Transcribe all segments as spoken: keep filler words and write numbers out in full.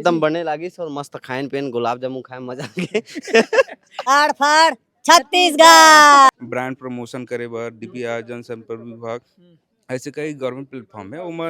एकदम बने लागिस और मस्त खाएन पिएन, गुलाब जामुन खाए, मजा आ गए। आड़ फाड़ छत्तीसगढ़। ब्रांड प्रमोशन करे बर डीपीआर जनसंपर्क विभाग ऐसे कई गवर्नमेंट प्लेटफॉर्म है, ओमा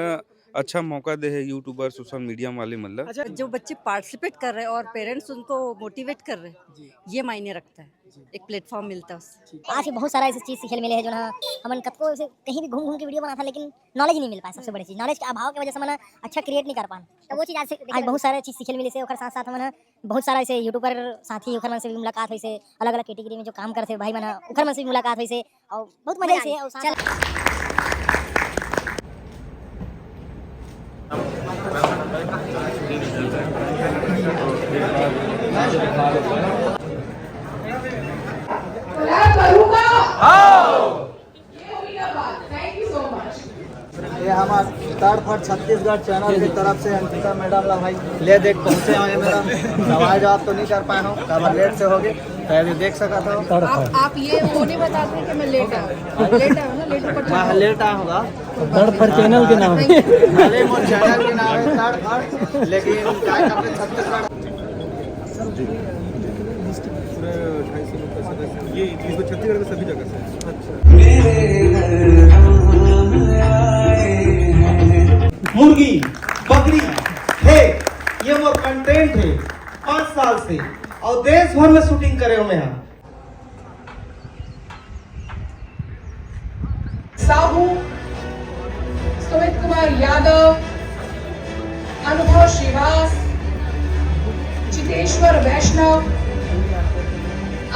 अच्छा मौका दे है यूट्यूबर, सोशल मीडिया वाले मन ला। अच्छा, जो बच्चे पार्टिसिपेट कर रहे हैं और पेरेंट्स उनको मोटिवेट कर रहे हैं, ये मायने रखता है एक प्लेटफॉर्म मिलता है उससे। आज भी बहुत सारा ऐसी चीज सीखे मिले है जो ना हमन कतको ऐसे कहीं भी घूम घूम के वीडियो बनाता लेकिन नॉलेज नहीं मिल पाए। सबसे बड़ी चीज नॉलेज के अभाव की वजह से मन अच्छा क्रिएट नहीं कर पान। तो वो चीज आज से आज बहुत सारा चीज सीखे मिले से ओकर साथ साथ हमन बहुत सारा ऐसे यूट्यूबर साथी ओकर मन से भी मुलाकात होइसे, अलग अलग कैटेगरी में जो काम करते भाई मन ओकर मन से भी मुलाकात होइसे और बहुत मजा आइसे और साथ ये हमार थर्ड फॉर छत्तीसगढ़ चैनल की तरफ से अंकिता मैडम ला भाई ले देख पहुंचे हो ये मैडम। सवाल जवाब तो नहीं कर पाए हो, काबर लेट से हो गए, तो ये देख सकत हो। आप, आप ये वो नहीं बताते कि मैं लेट आया हूँ। लेट आया हूँ ना, लेट ऊपर चढ़ा मैं हूँ। लेट आया होगा। थर्ड फॉर चैनल के नाम है। भले मोर चैनल के नाम है थर्ड फॉर, लेकिन काय करते छत्तीसगढ़। पूरे ढाई सौ लोग का सदस्य, ये इसमें छत्तीसगढ़ में सभी जगह से है। मुर्गी बकरी है, ये वो कंटेंट है पाँच साल से और देश भर में शूटिंग करे हुए हैं। साहू, सुमित कुमार यादव, अनुभव श्रीवास, जितेश्वर वैष्णव,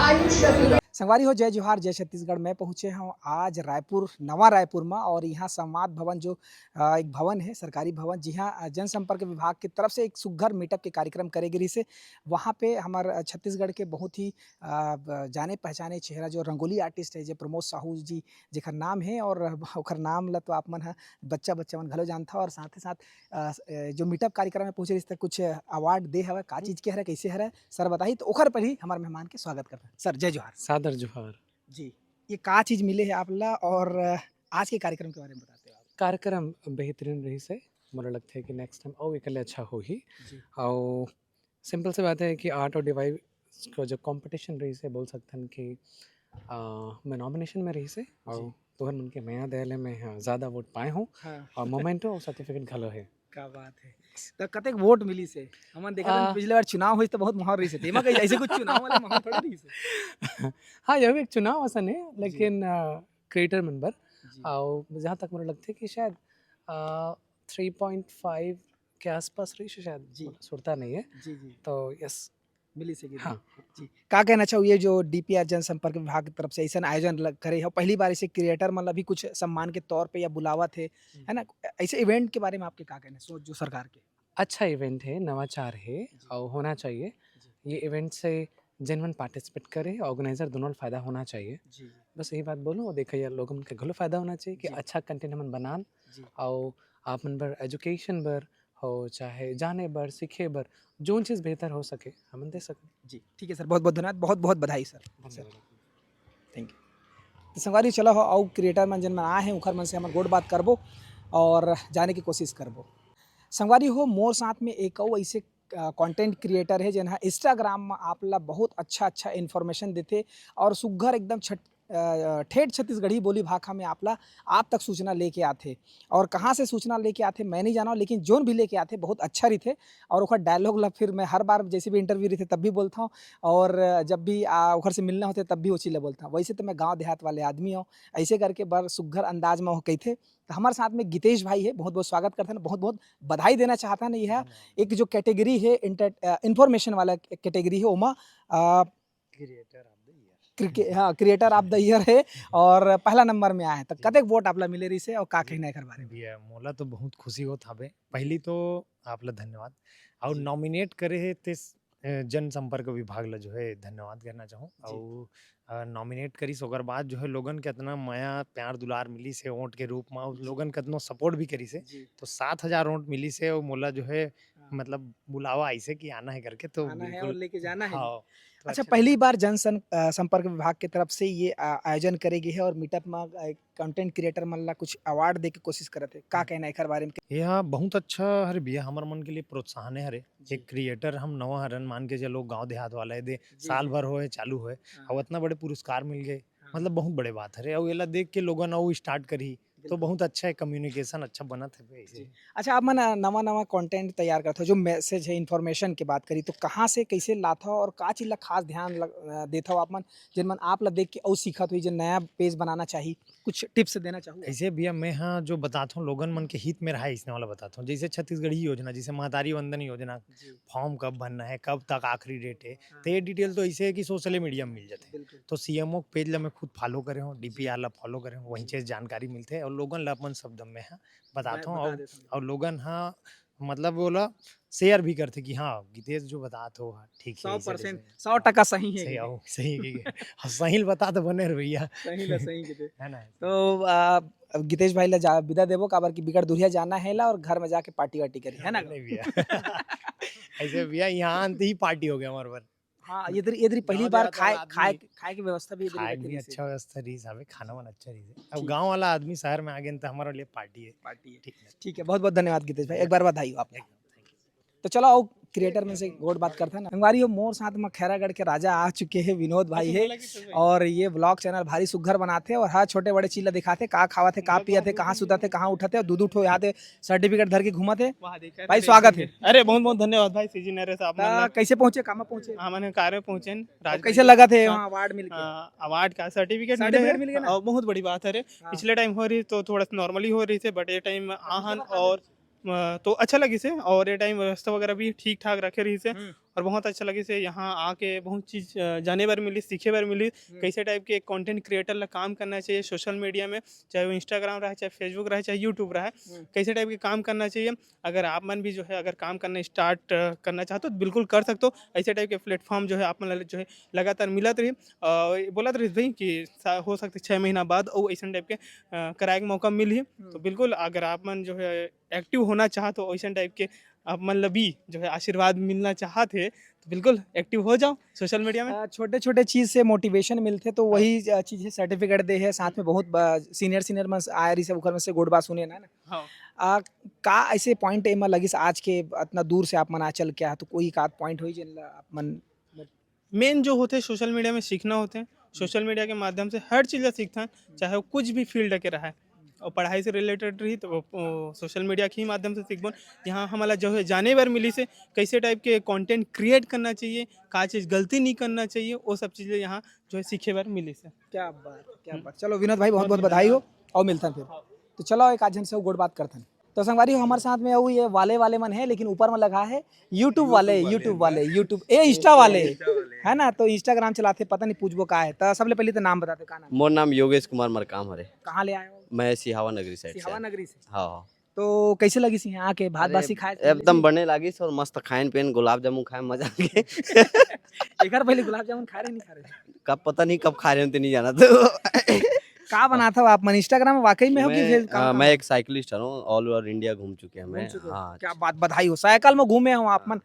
आयुष चतुर्वेदी। संगवारी हो, जय जोहार, जय छत्तीसगढ़। मैं पहुँचे हूँ आज रायपुर, नवा रायपुर में, और यहाँ संवाद भवन जो अ, एक भवन है, सरकारी भवन, जिहाँ अ, जनसंपर्क विभाग की तरफ से एक सुग्घर मीटअप के कार्यक्रम करे गे रहिस हे। वहाँ पे हमर अ, छत्तीसगढ़ के बहुत ही अ, ब- जाने पहचाने चेहरा जो रंगोली आर्टिस्ट है, जो प्रमोद साहू जी जेकर नाम है, और ओकर नाम ला तो आप मन ह बच्चा बच्चा मन घलो जानथा, और साथ ही साथ अ, स- अ, जो मीटअप कार्यक्रम में पहुँचे रहिस त कुछ अवार्ड दे हवय, का चीज के हरय, कैसे हरय, सर बताही। तो ओकर पर ही हमारे मेहमान के स्वागत करते हैं। सर, जय जोहार। सादर जोहार। जी, ये का चीज मिले है आप ला, और अ, आज के कार्यक्रम के बारे में बताते हो आप? कार्यक्रम बेहतरीन रहिस हे। मोला लगथे कि नेक्स्ट टाइम अउ एकर ले अच्छा होही। जी। अउ सिंपल सी बात है कि आर्ट और डिवाइस को जो कॉम्पिटिशन रहिस हे, बोल सकथन कि अ, मैं नॉमिनेशन में रहिस हे, जी। अउ तुहर मन के मया दया ले मैं ह ज्यादा वोट पाए हूँ। हाँ। और मोमेंटो और सर्टिफिकेट घलो है। क्या बात है। तो कतेक वोट मिली से? हमन देखा था आ, पिछले बार चुनाव होइस तो बहुत माहौल रहिस हे। तेमा कहीं ऐसे कुछ चुनाव वाले माहौल थोड़ा रहिस हे। हाँ, यह भी एक चुनाव असन है, लेकिन क्रिएटर मन बर। जी। और जहाँ तक मुझे लगता है कि शायद थ्री पॉइंट फाइव के आसपास रहिस हे शायद, जी। मुझे सुरता नहीं है। जी, जी। तो यस। मिली से गिरी। हाँ। जी। का कहना चाहू, ये जो डीपीआर जनसंपर्क विभाग की तरफ से ऐसा आयोजन लग- करे हो, पहली बार ऐसे क्रिएटर मतलब भी कुछ सम्मान के तौर पे या बुलावत है, है ना? ऐसे इवेंट के बारे में आपके का कहना है, सोच जो सरकार के? अच्छा इवेंट है, नवाचार है जी। और होना चाहिए। जी। ये इवेंट से जेन्युइन पार्टिसिपेट करे, ऑर्गेनाइजर दोनों ला फायदा होना चाहिए। जी, जी। बस यही बात बोलूँ, और देखा ये लोगों के घलो फायदा होना चाहिए कि जी। अच्छा कंटेंट हमन बनान जी। और आप मन बर एजुकेशन बर हो, चाहे जाने बर, सीखे बर, जोन चीज़ बेहतर हो सके, हमन दे सकें। जी, ठीक है सर, बहुत बहुत धन्यवाद, बहुत बहुत बधाई सर। धन्यवाद। Thank you. तो संगवारी चला हो, अउ क्रिएटर मन जन मन आए हैं, उखर मन से हमन गोठ बात करबो और जाने की कोशिश करबो। संगवारी हो, मोर साथ में एक अउ ऐसे कंटेंट क्रिएटर है, जेन ह इंस्टाग्राम में आप ला बहुत अच्छा अच्छा इन्फॉर्मेशन देथे और सुग्घर एकदम छठ अ, ठेठ छत्तीसगढ़ी बोली भाखा में आप ला, आप तक सूचना लेके आथे। और कहाँ से सूचना लेके आथे, मैं नहीं जानव, लेकिन जोन भी लेके आथे, बहुत अच्छा रहिथे। और ओखर डायलॉग ला फिर मैं हर बार जैसे भी इंटरव्यू रहिथे, तब भी बोलता हूँ, और जब भी आ, ओखर से मिलना होथे, तब भी वो चीज ला बोलता हूँ। वैसे तो मैं गाँव देहात वाले आदमी हूँ, ऐसे करके बड़ सुग्घर अंदाज में वो कहिथे। तो हमारे साथ में गीतेश भाई है, बहुत बहुत स्वागत करते हैं, बहुत बहुत बधाई देना चाहता नहीं है। एक जो कैटेगरी है, इंटर इन्फॉर्मेशन वाला कैटेगरी है, ओमा अ, क्रिएटर ऑफ द ईयर। क्रिके हाँ, क्रिएटर ऑफ द ईयर है और पहला नंबर में आए हैं। तो कतेक वोट आप ला मिले रहिस हे और का कहना है एकर बारे में? भैया, मोला तो बहुत खुशी होत हवे। पहली तो आप ला धन्यवाद। और जी। नॉमिनेट करे हे ते स-, अ, जनसंपर्क विभाग ला जो है धन्यवाद कहना चाहूँ। जी। और अ, नॉमिनेट करिस ओकर बाद जो है लोगन के इतना मया प्यार दुलार मिलिस हे वोट के रूप में, और जी। लोगन के इतना सपोर्ट भी करिस हे। जी। तो सात हजार वोट मिलिस हे और मोला जो है मतलब बुलावा आइस हे कि आना हे करके, तो आना है बिल्कुल। और लेके जाना है भी। हाँ, तो अच्छा, अच्छा पहली लगा। बार जनसंपर्क विभाग की तरफ से ये आ, आयोजन करे गे हे और मीटअप में कंटेंट क्रिएटर मन ला कुछ अवार्ड दे के कोशिश करत हे, का कहना है एकर बारे में? ये हाँ बहुत अच्छा हरे भैया, हमर मन के लिए प्रोत्साहन है हरे। जी। एक क्रिएटर हम नवा हरन, मान के चलो गांव देहात वाला है दे, जी, साल जी। भर होए चालू होए, हाँ। अब इतना बड़े पुरस्कार मिल गए, हाँ। मतलब बहुत बड़े बात हरे। और एला देख के लोगन अउ स्टार्ट करही, तो बिल्कुल। बहुत अच्छा है, कम्युनिकेशन अच्छा बनत है ऐसे। जी। अच्छा, आप मन नवा नवा कंटेंट तैयार करत हो, जो मैसेज है, इन्फॉर्मेशन की बात करी, तो कहाँ से कैसे लात हो और का चीज ला खास ध्यान लग, अ, देत हो आप मन, जिन मन आप ला देख के अउ सीखत हुई, जो नया पेज बनाना चाही, कुछ टिप्स देना चाहूँगा? ऐसे भैया मैं हाँ जो बतात हूँ, लोगन मन के हित में रहा, इसने वाला बतात हूँ, जैसे छत्तीसगढ़ी योजना, जैसे महतारी वंदन योजना, जी। फॉर्म कब भरना है, कब तक आखिरी डेट है, हाँ। तो ये डिटेल तो ऐसे है कि सोशल मीडिया में मिल जाते हैं। बिल्कुल। तो सीएमओ पेज ला मैं खुद फॉलो करे हूँ, डीपीआर ला फॉलो करे हूँ, वहीं जी। चीज जानकारी मिलते हैं और लोगन ला अपन शब्द में हाँ बताता मैं हूँ। बता और, देता हूँ। और लोगन हाँ मतलब बोला शेयर भी करते कि हाँ गीतेश जो बतात हो हाँ, ठीक है, सौ ऐसे, परसेंट, ऐसे। सौ टका सही है सही ये। आओ, सही है, ठीक है। हाँ, सही ल बतात बने रहे भैया। सही ला सही किते। है ना? तो आ, अब गीतेश भाई ला जा विदा देबो, काबर कि बिकट दुरिहा जाना है ला और घर में जाके पार्टी वार्टी करी, है ना? नहीं भैया। ऐसे भैया यहाँ आते ही पार्टी हो गया हमारे पर। हाँ, ये दरी, ये दरी पहली गाँव बार देहात वाला खाए, आदमी। खाए, खाए की व्यवस्था भी ये दरी खाए रखी भी थी। अच्छा व्यवस्था रही साहब, खाना वाना अच्छा रही है। अब ठीक। गाँव वाला आदमी शहर में आ गए तो हमारे लिए पार्टी है। पार्टी है। ठीक है। ठीक है, बहुत बहुत धन्यवाद गीतेश भाई, एक बार बधाई हो आपको। एकदम, thank you। तो चलो आओ क्रिएटर में से गोठ बात करते हैं ना। संगवारी हो, मोर साथ में खैरागढ़ के राजा आ चुके हैं, विनोद भाई है। और ये ब्लॉग चैनल भारी सुग्घर बनाते हैं और हर छोटे बड़े चीज ला दिखाते, का खावत है, का पियत है, कहाँ सुतत है, कहाँ उठत है, और दू दू ठो यहाँ दे सर्टिफिकेट धर के घूमत है। वहाँ देखा भाई, था, स्वागत देखा है। था। अरे बहुत बहुत धन्यवाद भाई सीजी नरेश आप ता मन कैसे पहुंचे, कहाँ पहुंचे? ला। हमन कार में पहुंचे और राजगढ़ कैसे के। लगा थे हाँ। वहाँ अवार्ड मिलके? हाँ, अवार्ड का सर्टिफिकेट मिले सर्टिफिकेट है। मिल गया ना? और बहुत बड़ी बात है रे। हाँ। पिछले टाइम हो रही तो थोड़ा सा नॉर्मली हो रही थे, बट ये टाइम आहन और अ, तो अच्छा लगी से और ये टाइम व्यवस्था वगैरह भी ठीक ठाक रखे रही से हम्म। और बहुत अच्छा लगी से यहाँ आके बहुत चीज अ, जाने बर मिली, सीखे बर मिली। हम्म। कैसे टाइप के कंटेंट क्रिएटर ला काम करना चाहिए सोशल मीडिया में, चाहे वो इंस्टाग्राम रहे, चाहे फेसबुक रहे, चाहे यूट्यूब रहे, हम्म। कैसे टाइप के काम करना चाहिए। अगर आप मन भी जो है अगर काम करना स्टार्ट करना चाहते हो तो बिल्कुल कर सकते हो। ऐसे टाइप के प्लेटफॉर्म जो है आप मन ला जो है लगातार मिलत रही। अ, बोलत रही भाई कि सा- हो सकते छः महीना बाद और ऐसा टाइप के अ, कराए के मौका मिलही। तो हम्म। बिल्कुल अगर आप मन जो है एक्टिव होना चाहत हो वैसन टाइप के आप मन ला भी जो है आशीर्वाद मिलना चाहत है तो बिल्कुल एक्टिव हो जाओ सोशल मीडिया में। आ, छोटे छोटे चीज से मोटिवेशन मिलते, तो वही आ, चीज है, सर्टिफिकेट दे है, साथ में बहुत सीनियर सीनियर मन आए रही से, ओकर में से गोठ बात सुने ना, ना। हाँ। आ, का ऐसे पॉइंट एमा लगिस आज के, इतना दूर से आप मन आ चल के आ, तो कोई का पॉइंट होई जिन ला आप मन मेन जो होते सोशल मीडिया में सीखना होते हैं, सोशल मीडिया के माध्यम से हर चीज़ ला सीखथन, चाहे वो कुछ भी फील्ड के रहे, और पढ़ाई से रिलेटेड रही तो वो, वो सोशल मीडिया के ही माध्यम से सीखबन। यहाँ हमला जो है जाने बर मिली से कैसे टाइप के कंटेंट क्रिएट करना चाहिए, का चीज़ गलती नहीं करना चाहिए, वो सब चीज़ें यहाँ जो है सीखे बर मिली से। क्या बात, क्या हम्म। बात। चलो विनोद भाई, बहुत बहुत बहुत बधाई हो, और मिलथन फिर। तो चलो एक आध झन से गोठ बात करथन। तो संगवारी हो, हमारे साथ में वो ये वाले वाले मन है, लेकिन ऊपर में लगा है यूट्यूब वाले, YouTube वाले, यूट्यूब हाँ। वाले, यूट्यूब, ए इंस्टा वाले, Insta वाले। है ना? तो इंस्टाग्राम चलाते, पता नहीं पूछबो का है। तो सबले पहले तो नाम बताते, का नाम? मोर नाम योगेश कुमार मरकाम हरे। कहाँ ले आए हो? मैं सिहावा नगरी साइड से सिहावा आए। नगरी से। हाँ, हाँ। तो कैसे लगिस यहाँ आके भात अरे, बासी खाए? एकदम बने लागिस और मस्त खाएन पिएन, गुलाब जामुन खाए, मजा आ गए। एक बार पहले गुलाब जामुन खा रहे, नहीं खा रहे? कब पता नहीं कब खा रहे हो, तो नहीं जाना तो। का बनात हो आप मन? इंस्टाग्राम में वाकई में हो कि मैं, फिर का हाँ, काम मैं है? एक साइकिलिस्ट हूँ, ऑल ओवर इंडिया घूम चुके हैं घूम मैं। चुके हो। हाँ। क्या बात, बधाई हो। साइकिल में घूमे हो आप मन।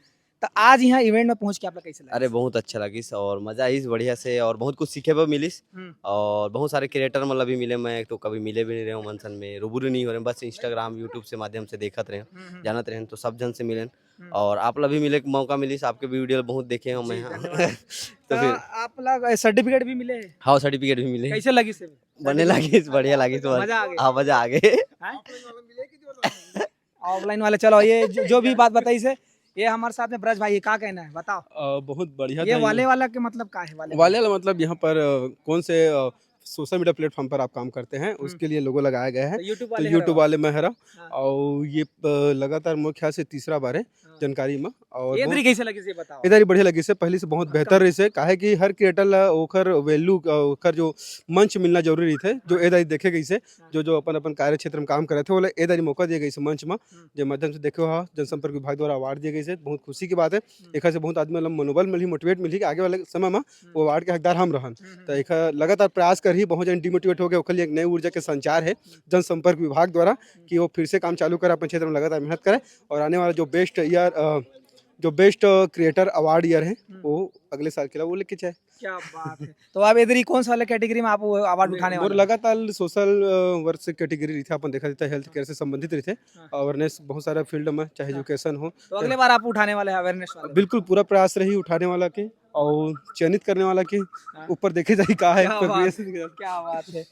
तो आज यहाँ इवेंट में पहुँच के आप लोग कैसे लगा? अरे बहुत अच्छा लगिस और मजा आइस बढ़िया से और बहुत कुछ सीखे बर मिलिस। हम्म। और बहुत सारे क्रिएटर मतलब भी मिले, मैं तो कभी मिले भी नहीं रहे हूँ मंथन में, रूबरू नहीं हो रहे, बस इंस्टाग्राम यूट्यूब से माध्यम से देखत रहे, हम्म, हम्म, जानत रहे, तो सब जन से मिलेन। हम्म। और आप ला भी मिले के मौका मिलिस, आपके भी वीडियो बहुत देखे हो जी, मैं। धन्यवाद। तो तो फिर आप लोग सर्टिफिकट भी मिले हैं? हाँ, सर्टिफिकेट भी मिले। कैसे लगिस? बने लागिस, बढ़िया लागिस, तो मजा आ गया। हाँ, मजा आ गए। ऑफलाइन वाले, चलो, ये जो, जो भी बात बताई से, ये हमारे साथ में ब्रज भाई है, का कहना है, बताओ। अ, बहुत बढ़िया ये था वाले ये। वाला के मतलब का है, वाले वाले वाला मतलब यहाँ पर अ, कौन से सोशल मीडिया प्लेटफॉर्म पर आप काम करते हैं, हम्म। उसके लिए लोगो लगाया गया है। तो यूट्यूब तो वाले यूट्यूब हरो। वाले में हरा। हाँ। और ये अ, लगातार मोर ख्याल से तीसरा बार है हाँ। जानकारी में। और ए दरी बहुत कइसे लगिस, ये बताओ। ए दरी बढ़िया लगिस हे, पहली से बहुत हाँ, बेहतर कम। रहिस हे, काहे कि हर क्रिएटर ला ओकर वैल्यू, अ, ओकर जो मंच मिलना जरूरी रहिथे, जो हाँ। ए दरी देखे गइस हे, हाँ। जो, जो अपन, अपन कार्य क्षेत्र में काम करत हे, ओला ए दरी मौका दिए गइस हे मंच म, हम्म। जे माध्यम से देखे हो, जनसंपर्क विभाग द्वारा अवार्ड दिए गइस हे, बहुत खुशी की बात हे। हम्म। एखर से बहुत आदमी ला मनोबल मिलही, मोटिवेट मिलही कि आगे वाले समय म हम्म। वो अवार्ड के हकदार हम रहन। हम्म, हम्म, त हम्म। एखर लगातार प्रयास करही, बहुत जन डिमोटिवेट हो गए, ओकर लिए एक नई ऊर्जा के संचार हे हम्म। जनसंपर्क विभाग द्वारा हम्म। कि वो फिर से काम चालू करे, अपन क्षेत्र में लगातार मेहनत करे और आने वाला जो बेस्ट ईयर, अ, जो बेस्ट क्रिएटर अवार्ड ईयर हे, हम्म। वो अगले साल के लिए वो लेके जाए। क्या बात है। तो आप इधर ही कौन सा वाले कैटेगरी में आप वो अवार्ड नहीं, उठाने मोर वाले हैं? लगातार सोशल, अ, वर्क से कैटेगरी रहिथे, अपन देखा जाता है हेल्थ केयर से संबंधित रहिथे, हाँ। अवेयरनेस बहुत सारा फील्ड में, चाहे हाँ। एजुकेशन हो, तो अगले बार आप उठाने वाले हैं अवेयरनेस वाले? बिल्कुल, पूरा प्रयास रही उठाने वाला के और चयनित करने वाला के हाँ। ऊपर देखे जाए का है, क्या बात, प्रक्रिया से क्या बात है।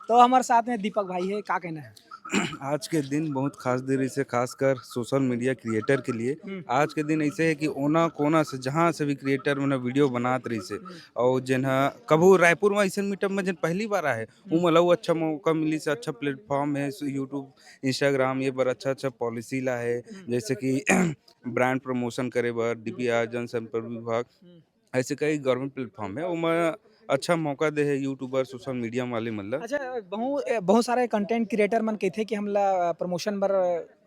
तो हमारे साथ में दीपक भाई है, क्या कहना है? आज के दिन बहुत खास दिन रहिस हे, खासकर सोशल मीडिया क्रिएटर के लिए। हम्म। आज के दिन ऐसे है कि ओना कोना से, जहाँ से भी क्रिएटर मन वीडियो बनात रहिस हे, हम्म। और जेन ह कभू रायपुर में ऐसन मीटअप में जेन पहली बार आए, हम्म। उमन ला वो अच्छा मौका मिलिस हे, अच्छा प्लेटफॉर्म है, YouTube, Instagram ये बर अच्छा अच्छा पॉलिसी ला है, हम्म। जैसे कि ब्रांड प्रमोशन करे बर डीपीआर, जनसंपर्क विभाग, हम्म। ऐसे कई गवर्नमेंट प्लेटफॉर्म है, ओमा अच्छा मौका दे है यूट्यूबर, सोशल मीडिया वाले मन ला। अच्छा, बहुत, बहुत सारे कंटेंट क्रिएटर मन कहते कि हमला प्रमोशन बर,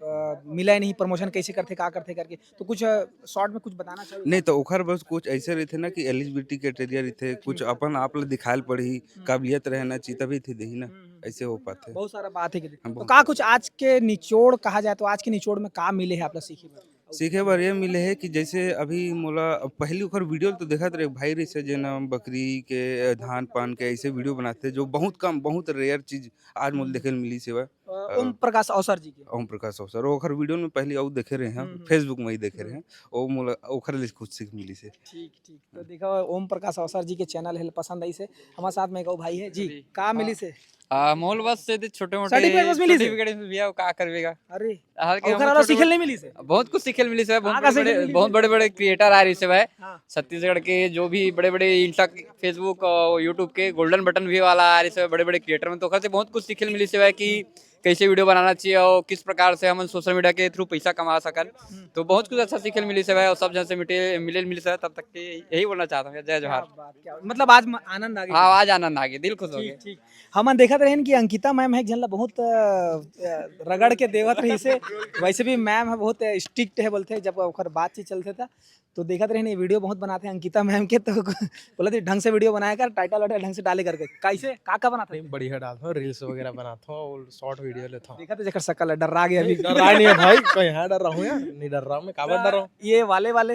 अ, मिला ही नहीं, प्रमोशन कैसे करते, का करते करके, तो कुछ, अ, शॉर्ट में कुछ बताना चाहोगे? नहीं, तो ओखर बस कुछ ऐसे रहिथे ना कि एलिजिबिलिटी क्राइटेरिया रहिथे, कुछ हम्म। अपन आप ला दिखायल पड़ही, हम्म। काबिलियत रहना चाहिए, तभी थे देही ना, हम्म, हम्म। ऐसे हो पाते। बहुत सारा बात है कि हाँ, तो बहुत का सारा। कुछ आज के निचोड़ कहा जाए तो आज के निचोड़ में का मिले है आप ला सीखे बर? सीखे बर ये मिले हे कि जैसे अभी मोला, पहली ओकर वीडियो तो देखत रहे, भाई रहिस हे जेन बकरी के, अ, धान पान के ऐसे वीडियो बनाथे, जो बहुत कम, बहुत रेयर चीज आज मोला हम्म। देखे ल मिलिस हे। अ, अ, ओम प्रकाश अवसर जी के। ओम प्रकाश अवसर, ओकर वीडियो में पहली अउ देखे रहे हैं, हम्म, हम्म। Facebook में ही देखे रहे हम्म। हैं, ओ मोला ओकर ले कुछ सीख मिलिस हे। ठीक, ठीक। तो देखो, ओम प्रकाश अवसर जी के चैनल हे, पसंद आइस हे। हमारे साथ में एक अउ भाई है जी, जी। का हाँ। मिलिस हे? आ, मोल बस से छोटे मोटे सर्टिफिकेट बस मिलिस हे? सर्टिफिकेट में भैया, का करबेगा? अरे, हालांकि ओखर हम अलावा छोटे सीखे ल मोटे नहीं मिलिस हे? बहुत कुछ सीखे ल मिलिस हे भाई, का, बहुत का बड़े, सीखे ल मिलिस बहुत हे? बड़े बड़े क्रिएटर आ रहिस हे भाई। हाँ। छत्तीसगढ़ के जो भी बड़े बड़े Insta, Facebook और YouTube के गोल्डन बटन भी वाला आ रहिस हे, बड़े बड़े क्रिएटर में, तो ओखर से बहुत कुछ सीखे ल मिलिस हे भाई कि कैसे वीडियो बनाना चाहिए और किस प्रकार से हमन सोशल मीडिया के through पैसा कमा सकन। हम्म। तो बहुत कुछ अच्छा सीखे ल मिलिस हे भाई और सब जन से मिटे, मिले ल मिलिस हे। तब तक के यही बोलना चाहता हूँ, जय जोहार। क्या बात, क्या बात। मतलब आज म-, आनंद आ गया। हाँ, आज आनंद आ गया, दिल खुश हो ठीक, गया। ठीक। हमन देखत रहेन कि अंकिता मैम हे एक झन ला बहुत, अ, अ, रगड़ के देवत रहिस हे। वैसे भी मैम हे बहुत स्ट्रिक्ट हे बोलथे, जब ओकर बातचीत चलथे त। तो देखत रहेन ये वीडियो बहुत बनाथे अंकिता मैम के, तो बोलथे ढंग से वीडियो बनाया कर, टाइटल वाइटल ढंग से डाले करके। कैसे, का का बनाथे? नहीं, बढ़िया डालथों, रील्स वगैरह बनाथों और शॉर्ट वीडियो लेथों। देखत हे जेकर शकल हे, डर्रा गया अभी। नहीं, डर्रा नहीं हे भाई, कहीं डर्रा हूँ यार, नहीं डर्रा हूँ मैं, काबर डर्रा हूँ? ये वाले वाले?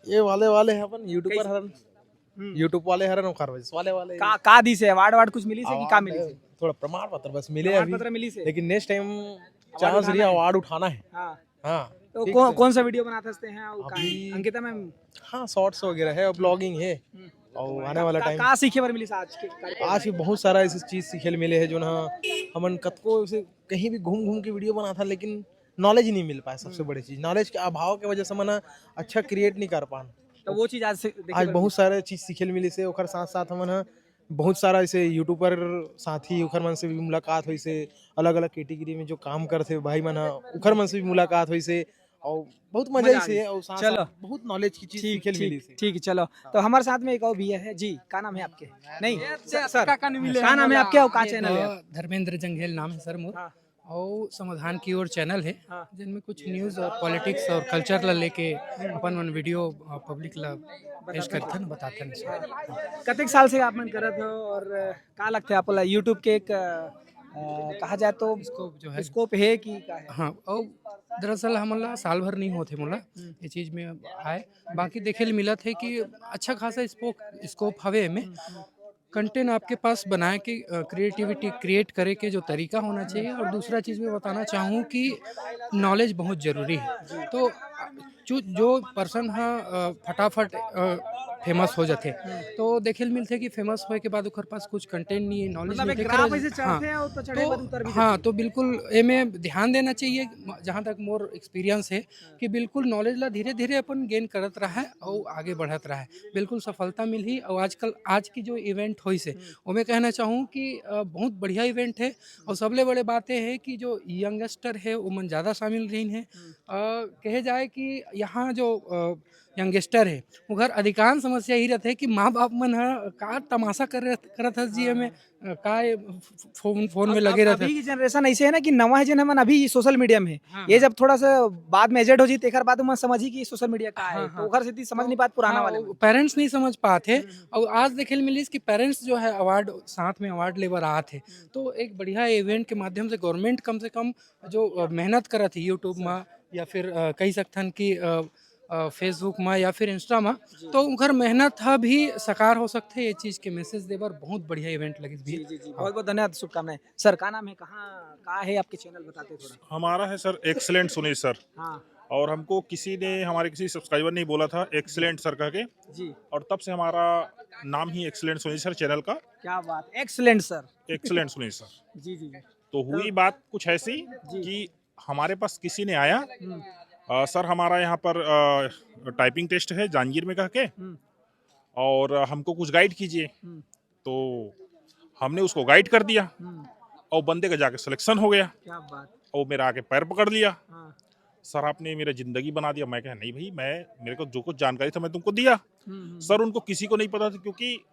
ये वाले वाले हे अपन यूट्यूबर कैसे? हरन। हम्म। YouTube वाले हरन, ओखर वजह से वाले, वाले। का, का दिस हे? अवार्ड, अवार्ड कुछ मिलिस हे कि का अवार्ड मिलिस हे? थोड़ा प्रमाण पत्र बस मिले प्रमाण अभी। पत्र मिलिस हे? लेकिन नेक्स्ट टाइम अवार्ड चांस उठाना रही हे। अवार्ड उठाना हे। हाँ। हाँ, तो ठीक कौन, से। कौन सा वीडियो बनात हसते हैं? वो का है? अभी अंकिता मैम? हाँ, शॉर्ट्स वगैरह हे, ब्लॉगिंग हे। हम्म। और आने वाला का, टाइम का सीखे बर मिलिस आज के कार्यक्रम आज में? भी बहुत सारा ऐसे चीज सीखे ल मिले हे, जो ना हमन कतको से कहीं भी घूम घूम के वीडियो बनाथन, लेकिन नॉलेज ही नहीं मिल पाए। सबसे हम्म। बड़ी चीज, नॉलेज के अभाव के वजह से हमन अच्छा क्रिएट नहीं कर पान। तो वो चीज आज से देखे आज बर बहुत मिलिस। सारे चीज सीखे ल मिलिस हे। ओकर साथ साथ हमन ह बहुत सारा ऐसे यूट्यूबर साथी, ओखर मन से भी मुलाकात होइस हे, अलग-अलग कैटेगरी में जो काम करथे भाई मन ह, ओखर मन से भी मुलाकात होइस हे और बहुत मजा मजा आइस आ हे गया। और साथ-साथ चलो। बहुत नॉलेज की चीज ठीक, सीखे ल ठीक, मिलिस हे। ठीक, चलो। हाँ। तो हमारे साथ में एक और भैया है जी, का नाम है आपके? नहीं, ये सर, सर, का, का नहीं मिले का नाम है आपके और का ये चैनल है? तो धर्मेंद्र जंघेल नाम है सर मोर। हाँ। और समाधान की ओर चैनल है, हाँ। जिनमें कुछ न्यूज़ और पॉलिटिक्स और कल्चर ला लेके हम्म। अपन मन वीडियो, अ, पब्लिक ला पेश बताते करथन, बताथन। कतेक साल से आप मन करत हो और, अ, का लगथे आप ला YouTube के एक, अ, अ, कहा जाए तो स्कोप जो है। स्कोप है कि का है? हाँ, और दरअसल हमन ला साल भर नहीं होत हे मोला हम्म। ये चीज में आए, बाकी देखे ल मिलत हे कि अच्छा खासा स्पोक-, स्कोप हवे एमे। हम्म, हम्म। कंटेंट आपके पास बनाए के, अ, क्रिएटिविटी क्रिएट करे के जो तरीका होना चाहिए, और दूसरा चीज मैं बताना चाहूँ कि नॉलेज बहुत जरूरी है। तो जो, जो पर्सन ह, अ, फटाफट, अ, फेमस हो जाथे। तो देखे ल मिलथे कि फेमस होए के बाद ओकर पास कुछ कंटेंट नहीं है, नॉलेज मतलब नहीं एक है, ग्राफ ऐसे चढ़थे हाँ। और तो चढ़े तो बाद उतर भी हाँ, जाथे। तो बिल्कुल एमे ध्यान देना चाहिए। म-, जहाँ तक मोर एक्सपीरियंस है कि बिल्कुल नॉलेज ला धीरे धीरे अपन गेन करत रहे और आगे बढ़त रहे, बिल्कुल सफलता मिलही। और आजकल आज की जो इवेंट होइस है, ओमे कहना चाहूँ कि अ, बहुत बढ़िया इवेंट है। और सबले बड़े बात ये है कि जो यंगस्टर है, वो मन ज़्यादा शामिल रहिन है। अ, कहे जाए कि यहाँ जो अ, यंगस्टर है, उघर अधिकांश समस्या यही रहता है कि माँ बाप मन ह का तमाशा कर रहे, करत हस जी, हमें अ, का ये फ-, फ-, फोन फोन में अब- लगे अब- रहता है। अभी की जनरेशन ऐसे है ना कि नवा है, जिन हमन अभी सोशल मीडिया में है। हाँ, ये हाँ। जब थोड़ा सा बाद में एजेड हो जी, तेकर बाद में समझी कि सोशल मीडिया का है, हाँ, तो हाँ। ओकर सेती समझ तो नहीं पात पुराना हाँ, वाले वो मन। पेरेंट्स नहीं समझ पात है। हम्म, हम्म। और आज देखे ल मिलिस कि पेरेंट्स जो है अवार्ड, साथ में अवार्ड ले बर आत है। हम्म। तो एक बढ़िया इवेंट के माध्यम से गवर्नमेंट कम से कम जो अ, मेहनत करत है यूट्यूब में या फिर अ, कही सकथन कि अ, अ, फेसबुक में या फिर इंस्टा में, जी। तो उनकर मेहनत ह भी साकार हो सकथे। ये चीज के मैसेज दे बर बहुत बढ़िया इवेंट लगिस जी, भैया। जी, जी। हाँ। बहुत बहुत धन्यवाद, शुभकामनाएं। सर, का नाम है, कहाँ का है आपके चैनल, बताते थोड़ा। हमारा है सर एक्सीलेंट सुनील सर। हाँ। और हमको किसी ने, हमारे किसी सब्सक्राइबर ने ही बोला था एक्सीलेंट सर कह के, जी। और तब से हमारा नाम ही एक्सीलेंट सुनील सर चैनल का। क्या बात, excellent sir. Excellent Sunil sir. जी, जी, जी। तो हुई तो बात कुछ ऐसी जी। कि हमारे पास किसी ने आया, हम्म। अ, सर हमारा यहाँ पर अ, टाइपिंग टेस्ट है जांजगीर में कह के, हम्म। और हमको कुछ गाइड कीजिए। हम्म। तो हमने उसको गाइड कर दिया हम्म। और बंदे का जाके सिलेक्शन हो गया। क्या बात। और मेरा आके पैर पकड़ लिया। हाँ। सर आपने मेरा ज़िंदगी बना दिया। मैं कहा नहीं भाई, मैं, मेरे को जो कुछ जानकारी था मैं तुमको दिया। हम्म, हम्म, सर हम्म। उनको किसी को नहीं पता था, क्योंकि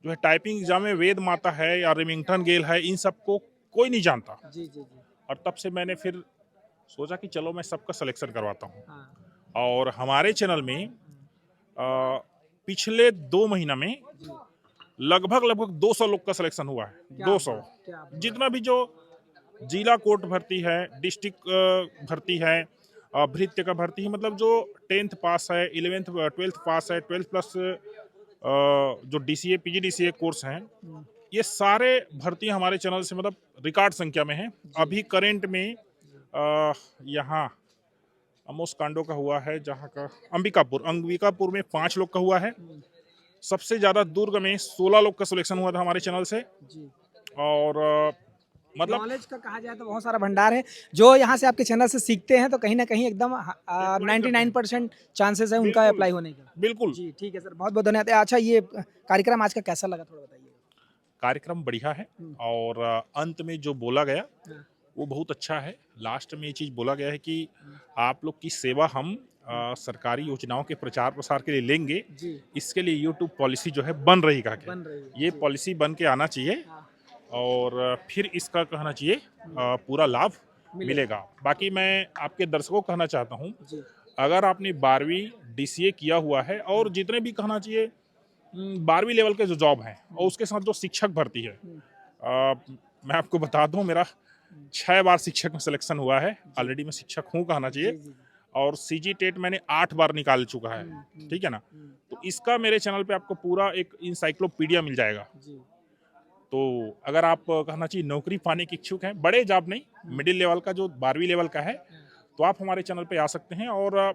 जो है टाइपिंग एग्जाम में वेद माता है या रिमिंगटन गेल है, इन सबको कोई नहीं जानता। जी, जी, जी। और तब से मैंने फिर सोचा कि चलो मैं सबका सिलेक्शन करवाता हूँ। हाँ। और हमारे चैनल में, हम्म। अ, पिछले दो महीना में जी। लगभग, लगभग दो सौ लोग का सिलेक्शन हुआ है। क्या दो सौ। बात, क्या बात। जितना भी जो जिला कोर्ट भर्ती है, डिस्ट्रिक्ट, अ, भर्ती है, अ, भृत्य का भर्ती है, मतलब जो टेंथ पास है, इलेवेंथ, अ, ट्वेल्थ पास है, ट्वेल्थ प्लस, अ, जो डीसीए, पीजीडीसीए कोर्स हैं, हम्म। ये सारे भर्तियां हमारे चैनल से मतलब रिकॉर्ड संख्या में हैं। जी। अभी करंट में, अ, यहाँ अमोस कांडो का हुआ है, जहाँ का अंबिकापुर, अंबिकापुर में पाँच लोग का हुआ है। हम्म। सबसे ज़्यादा दुर्ग में सोलह लोग का सिलेक्शन हुआ था हमारे चैनल से। जी। और, अ, मतलब नॉलेज का कहा जाए तो बहुत सारा भंडार है। जो यहाँ से आपके चैनल से सीखते हैं तो कहीं ना कहीं एकदम, अ, अप्लाई करते हैं। नाइंटी नाइन परसेंट चांसेस है उनका बिल्कुल। अप्लाई होने का। बिल्कुल। जी, ठीक है सर, बहुत बहुत धन्यवाद। अच्छा, ये कार्यक्रम आज का कैसा लगा, थोड़ा बताइए। कार्यक्रम बढ़िया है हम्म। और, अ, अंत में जो बोला गया, हाँ। वो बहुत अच्छा है। लास्ट में ये चीज़ बोला गया है कि हम्म। आप लोग की सेवा हम, अ, हम्म। सरकारी योजनाओं के प्रचार प्रसार के लिए लेंगे। जी। इसके लिए यूट्यूब पॉलिसी जो है बन रही है, बन रही है, ये जी। पॉलिसी बन के आना चाहिए हाँ। और, अ, फिर इसका कहना चाहिए, हम्म। अ, पूरा लाभ मिलेगा। मिलेगा। बाकी मैं आपके दर्शकों को कहना चाहता हूँ, जी। अगर आपने बारहवीं डीसीए किया हुआ है और हम्म। जितने भी कहना चाहिए, उम, बारहवीं लेवल के जो जॉब हैं और हम्म। उसके साथ जो शिक्षक भर्ती है, हम्म। अ, मैं आपको बता दूं, मेरा हम्म। छह बार शिक्षक में सिलेक्शन हुआ है। जी। ऑलरेडी मैं शिक्षक हूँ कहना चाहिए। जी, जी, जी। और सीजी टेट मैंने आठ बार निकाल चुका है, हम्म, हम्म, ठीक है ना? हम्म। तो इसका मेरे चैनल पे आपको पूरा एक इंसाइक्लोपीडिया मिल जाएगा। जी। तो अगर आप, कहना चाहिए, नौकरी पाने के इच्छुक हैं, बड़े जॉब नहीं, हम्म। मिडिल लेवल का, जो बारहवीं लेवल का है, हम्म। तो आप हमारे चैनल पे आ सकते हैं। और, अ,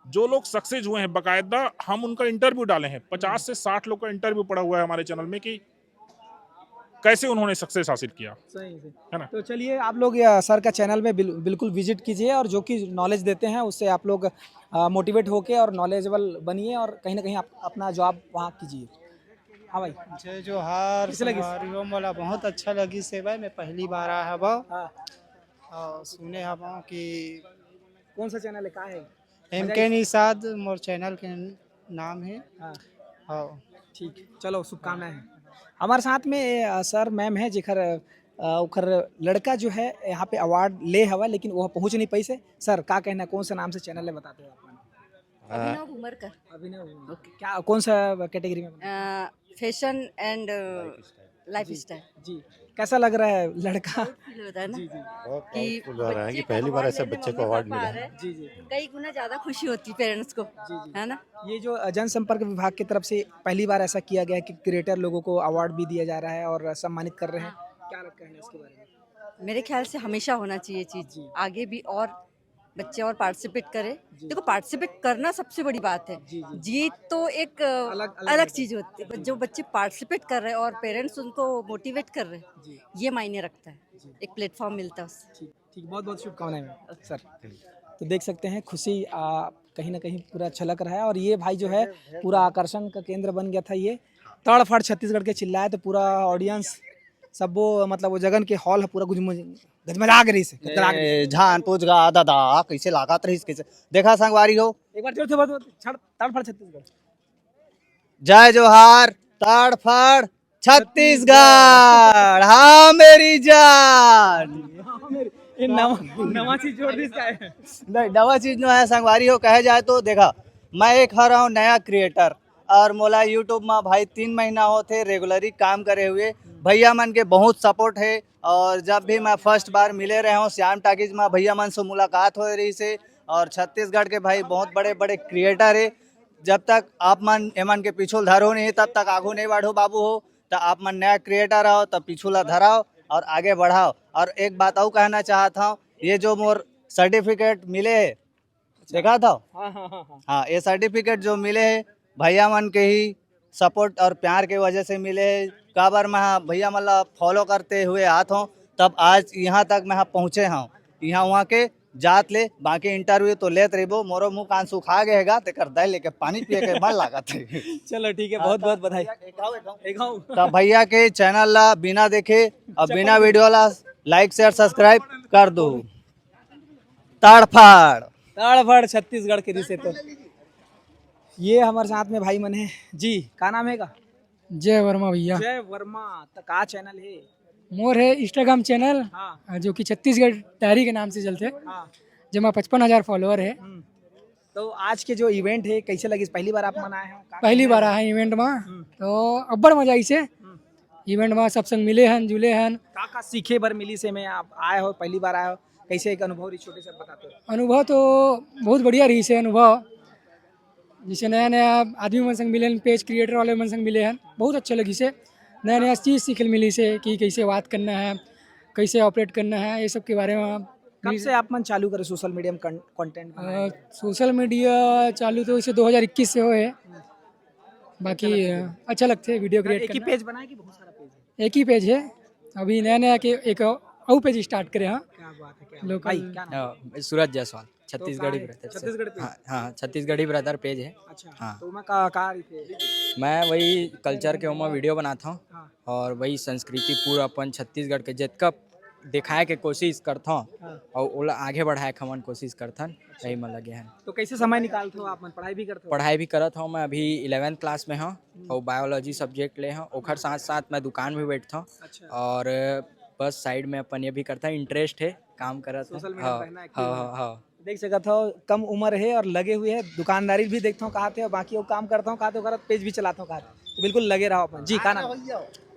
जो लोग सक्सेस हुए हैं, बाकायदा हम उनका इंटरव्यू डाले हैं। पचास हम्म। से साठ लोग का इंटरव्यू पड़ा हुआ है हमारे चैनल में कि कैसे उन्होंने सक्सेस हासिल किया। सही, सही। है ना? तो चलिए, आप लोग या सर का चैनल में बिल-, बिल्कुल विजिट कीजिए और जो कि नॉलेज देते हैं, उससे आप लोग, अ, मोटिवेट होके और नॉलेजेबल बनिए और कहीं ना कहीं आप अपना जॉब वहाँ कीजिए। हाँ भाई। जय जोहार, कैसे लगिस? संगवारी हो, मोला बहुत अच्छा लगिस हे भाई, मैं पहली बार आय हवं। हाँ। और सुने हवं कि कौन सा चैनल है, का है? एमके निषाद मोर चैनल के नाम है। हाँ। हाँ। ठीक, चलो, शुभकामनाएं हैं। हमारे साथ में, अ, सर, मैम है, जेकर, अ, ओकर लड़का जो है, यहाँ पे अवार्ड ले हवा, लेकिन वो पहुँच नहीं पाइस हे। सर, का कहना, कौन सा नाम से चैनल है, बताते हो आप? अ, अभिनव उमरकर। अभिनव उमरकर। ओके। क्या, कौन सा कैटेगरी में? Uh, fashion and, uh, lifestyle. Lifestyle. जी। कैसा लग रहा है लड़का? प्राउड फील होता है ना जी, जी। बहुत कि प्राउडफुल हो रहा है बच्चे कि को पहली बार अवार्ड ऐसे लेने बच्चे को मम्मी अवार्ड पापा मिला आ है। रहे हैं। जी, जी। कई गुना ज़्यादा खुशी होती है पेरेंट्स को, जी, जी। है ना? ये जो, अ, जनसंपर्क विभाग की तरफ से पहली बार ऐसा किया गया है कि क्रिएटर लोगों को अवार्ड भी दिया जा रहा है और सम्मानित कर रहे हैं। हाँ। क्या लगता है इसके बारे में? मेरे ख्याल से हमेशा होना चाहिए चीज़, जी। आगे भी और बच्चे और पार्टिसिपेट करें। देखो, पार्टिसिपेट करना सबसे बड़ी बात है। जीत तो एक अलग चीज होती है, जो बच्चे पार्टिसिपेट कर रहे हैं और पेरेंट्स उनको मोटिवेट कर रहे हैं, ये मायने रखता है। एक प्लेटफॉर्म मिलता है उससे। ठीक, बहुत बहुत शुभकामनाएं मैम। सर, तो देख सकते हैं, खुशी कहीं ना कहीं पूरा छलक रहा है। और ये भाई जो है, पूरा आकर्षण का केंद्र बन गया था। ये तड़फड़ छत्तीसगढ़ के चिल्लाए तो पूरा ऑडियंस, सब वो, मतलब, वो जगन के हॉल है, पूरा गजमज गजमजा के रहिस हे, गदगदा के रहिस हे। झान पूछ गा दादा, कैसे लागत रहिस, कैसे? देखा संगवारी हो, एक बार जोर से बात, बात, छड़, तड़फड़ छत्तीसगढ़। जय जोहार, तड़फड़ छत्तीसगढ़, हाँ मेरी जान। ये नवा, नवा चीज जोड़ दी इसका है। नहीं, नवा चीज नो है संगवारी हो, कहे जाए तो। देखा, मैं एक हर हूँ नया क्रिएटर, और मोला यूट्यूब में भाई तीन महीना होत हे रेगुलरी काम करे हुए। भैया मन के बहुत सपोर्ट है, और जब भी मैं फर्स्ट बार मिले रहे हूँ श्याम टाकीज में, भैया मन से मुलाकात हो रही से। और छत्तीसगढ़ के भाई बहुत बड़े बड़े क्रिएटर है, जब तक आप मन एमन के पीछू धरो नहीं, तब तक आगू नहीं बढ़ो बाबू हो। तो आप मन नया क्रिएटर हो, तो पीछू ला धराओ और आगे बढ़ाओ। और एक बात और कहना चाहता हूँ, ये जो मोर सर्टिफिकेट मिले है, देखा था? हाँ, हाँ, हाँ, हाँ। हाँ, ये सर्टिफिकेट जो मिले है भैया मन के ही सपोर्ट और प्यार के वजह से मिले है। काबर मैं भैया मन ला फॉलो करते हुए आत हूँ, तब आज यहाँ तक मैं पहुँचे हूँ। यहाँ वहाँ के जात ले, बाकी इंटरव्यू तो लेत रहिबो। मोरो मुंह कान सुखा गए हेगा, तेकर दाई लेके पानी पिए के मन लागत है। चलो ठीक है, बहुत बहुत बधाई। एक आओ, एक आओ। एक आओ। तो भैया के चैनल ला बिना देखे और बिना वीडियो ला लाइक शेयर सब्सक्राइब कर दो। ताड़फाड़। ताड़फाड़ छत्तीसगढ़ के रिसे तो। ये हमारे साथ में भाई मन है जी, का नाम है का? जय वर्मा भैया। जय वर्मा। तो का चैनल है? मोर है इंस्टाग्राम चैनल, हाँ। जो कि छत्तीसगढ़ डायरी के नाम से चलते, हाँ। जेमा पचपन हजार फॉलोअर है। हम्म। तो आज के जो इवेंट है, कैसे लगिस? पहली बार आप मन आए हो? का पहली बार आए हैं इवेंट में, हम्म। तो अब्बड़ मजा आइसे। हम्म। इवेंट में सब संग मिले हन, जुले हन। का का सीखे बर मिली से में आप आए हो, पहली बार आए हो, कैसे एक अनुभव रही, छोटे से बताते हो? अनुभव तो बहुत बढ़िया रही से अनुभव। जैसे नया नया आदमी मन संग मिले हन, पेज क्रिएटर वाले मन संग मिले हन, बहुत अच्छा लगी से। नया नया चीज़ सीखे मिली से कि कैसे बात करना है, कैसे ऑपरेट करना है, ये सब के बारे में। कब से आप मन चालू करे सोशल मीडिया में कं-, कंटेंट बनाए? अ, सोशल मीडिया चालू तो इसे दो हज़ार इक्कीस से होए, बाकी, अ, अच्छा लगते है वीडियो क्रिएट एक ही करना। पेज बनाए कि बहुत सारा पेज है? एक ही पेज है। अभी नया नया के एक अउ पेज स्टार्ट करे, हाँ। क्या बात है, क्या बात है। लोकल। भाई, क्या नाम है? अ, सूरज जायसवाल, तो छत्तीसगढ़ी का है? ब्रदर से। छत्तीसगढ़ी पेज? हाँ, हाँ, छत्तीसगढ़ी ब्रदर पेज है। अच्छा, हाँ। तो मैं का, का रही थे? मैं वही कल्चर के ओमा वीडियो बनाता हूँ हाँ। और वही संस्कृति पूरा अपन छत्तीसगढ़ के जितका दिखाए के कोशिश करता हूँ हाँ। और ओला आगे बढ़ाए के हमन कोशिश करथन, यही में लगे हैं। तो कैसे समय निकालते हो आप मन? पढ़ाई भी करते हो? पढ़ाई भी करत हूँ, मैं अभी इलेवेंथ क्लास में हूँ हम्म। और बायोलॉजी सब्जेक्ट ले हूँ, ओखर साथ साथ मैं दुकान भी बैठता हूँ अच्छा। और बस साइड में अपन ये भी करता हूँ, इंटरेस्ट है, काम करत हूँ। सोशल मीडिया हाँ, पे है ना, एक्टिव हाँ, है। हाँ, हाँ। देख सकत हो, कम उम्र है और लगे हुए है, दुकानदारी भी देखता हूँ कहाँ थे, बाकी वो काम करता हूँ कहाँ थे, ओकर पेज भी चलाता हूँ कहाँ थे। तो बिल्कुल लगे रहो अपन। जी, का नाम?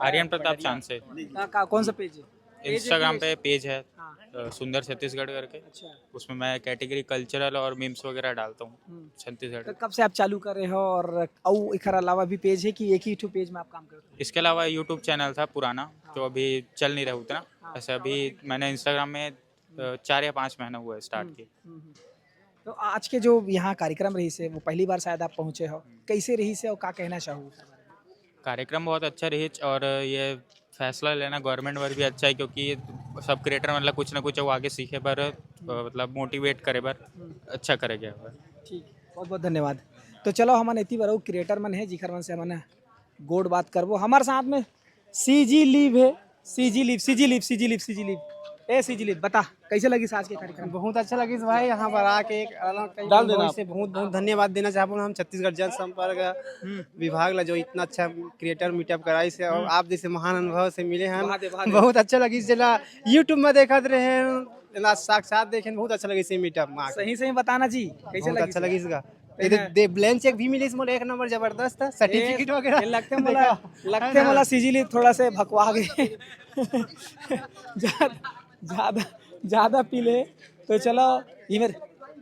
आर्यन प्रताप चांद से। का, का, कौन सा पेज है? पेज है इंस्टाग्राम कि पे पेज है, हाँ। अ, सुंदर छत्तीसगढ़ करके। अच्छा। उसमें मैं कैटेगरी कल्चरल और मीम्स वगैरह डालता हूँ हम्म। छत्तीसगढ़ तो के। कब से आप चालू कर रहे हो और अउ एकर अलावा भी पेज है कि एक ही ठो पेज में आप काम करते हो? इसके अलावा यूट्यूब चैनल था पुराना, हाँ। जो अभी चल नहीं रहा उतना। हाँ। ऐसे अभी मैंने इंस्टाग्राम में, अ, चार या पाँच महीना हुआ है स्टार्ट हम्म, किए। हम्म, हम्म। तो आज के जो यहाँ कार्यक्रम रहिस हे, वो पहली बार शायद आप पहुँचे हो। हम्म। कैसे रहिस हे और का कहना चाहू? कार्यक्रम बहुत अच्छा रहिस और ये फैसला लेना गवर्नमेंट बर भी अच्छा है, क्योंकि ये सब क्रिएटर मतलब कुछ ना कुछ वो आगे सीखे बर, अ, मतलब मोटिवेट करे बर हम्म। अच्छा करे गया है। ठीक, बहुत बहुत धन्यवाद। तो चलो, हमन एती बर अउ क्रिएटर मन है, जिखर मन से हमन गोठ बात करबो। हमारे साथ में सीजी लीव है, CG live, CG live, CG live, CG live. ए सीजी लीव, बता, कैसे लगिस आज के कार्यक्रम? बहुत अच्छा लगिस भाई, यहाँ पर आके एक अलग type डाल के देना बहुत आप। से बहुत बहुत धन्यवाद देना चाहबो हम छत्तीसगढ़ जनसंपर्क हम्म। विभाग ला, जो इतना अच्छा क्रिएटर मीटअप कराइस हे और हम्म। आप जैसे महान अनुभव से मिले हैं, वहाँ दे, वहाँ दे। बहुत अच्छा लगिस। जेला यूट्यूब में देखत रहे हैं, जेला साक्षात देखे हैं, बहुत अच्छा लगिस ये मीटअप में आके। सही सही बताना जी, कैसे बहुत लगिस? अच्छा लगिस गा। ये देख, हाँ। दे, ब्लैंक चेक भी मिलिस मोला, एक नंबर जबरदस्त था, सर्टिफिकेट ये, वगैरह। ये लगते मोला, देखा। लगते है ना? मोला सीजी लीव थोड़ा से भकवा गए। ज्यादा, ज्यादा, ज्यादा पी ले। तो चलो, ये मेरे,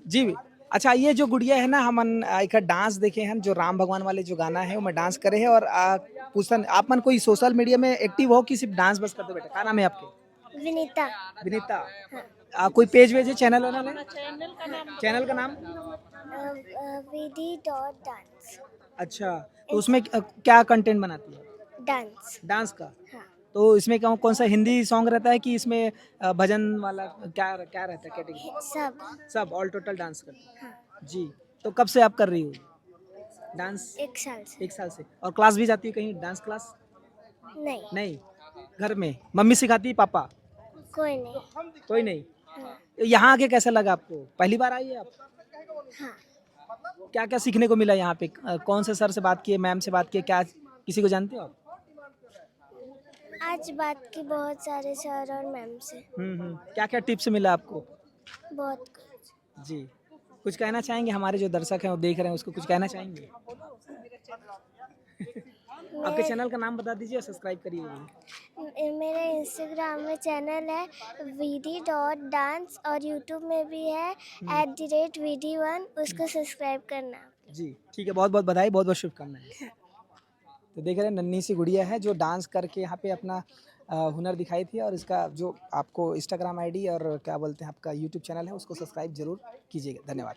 जी, अच्छा, ये जो गुड़िया है ना, हमन, आ, एकर डांस देखे हैं, जो राम भगवान वाले जो गाना है, ओमे डांस करे है और, आ, पूछन, आप मन कोई सोशल मीडिया में एक्टिव हो कि सिर्फ डांस बस करते बेटा? का नाम है आपके? विनीता। विनीता। हाँ। आ, कोई पेज वेज है, चैनल वैनल है? चैनल का नाम? विधि डॉट डांस। अच्छा, तो उसमें अ, क्या कंटेंट बनाती है? डांस। डांस का? हाँ। तो इसमें क्या, कौन सा हिंदी सॉन्ग रहता है कि इसमें अ, भजन वाला, क्या क्या रहता है कैटेगरी? सब। सब, ऑल टोटल डांस करती है? हाँ। जी। तो कब से आप कर रही हो डांस? एक साल से। एक साल से। और क्लास भी जाती है कहीं, डांस क्लास? नहीं। नहीं, घर में मम्मी सिखाती है, पापा? कोई नहीं। कोई नहीं। हाँ। यहाँ आके कैसा लगा आपको? पहली बार आई है आप? हाँ। क्या क्या सीखने को मिला यहाँ पे? अ, कौन से सर से बात किए, मैम से बात किए, क्या किसी को जानते हो आप? आज बात की बहुत सारे सर और मैम से। हम्म हम्म। क्या क्या टिप्स मिला आपको? बहुत कुछ। जी, कुछ कहना चाहेंगे हमारे जो दर्शक हैं, वो देख रहे हैं, उसको कुछ कहना चाहेंगे? आपके चैनल का नाम बता दीजिए और सब्सक्राइब करिए। मेरे इंस्टाग्राम में चैनल है विधि डॉट डांस और यूट्यूब में भी है एट द रेट विधि वन। उसको सब्सक्राइब करना। जी, ठीक है, बहुत बहुत बधाई, बहुत बहुत शुभकामनाएं। तो देख रहे हैं, नन्ही सी गुड़िया है जो डांस करके यहाँ पे अपना अ, हुनर दिखाई थी, और इसका जो आपको इंस्टाग्राम आईडी और क्या बोलते हैं, आपका यूट्यूब चैनल है, उसको सब्सक्राइब जरूर कीजिएगा। धन्यवाद।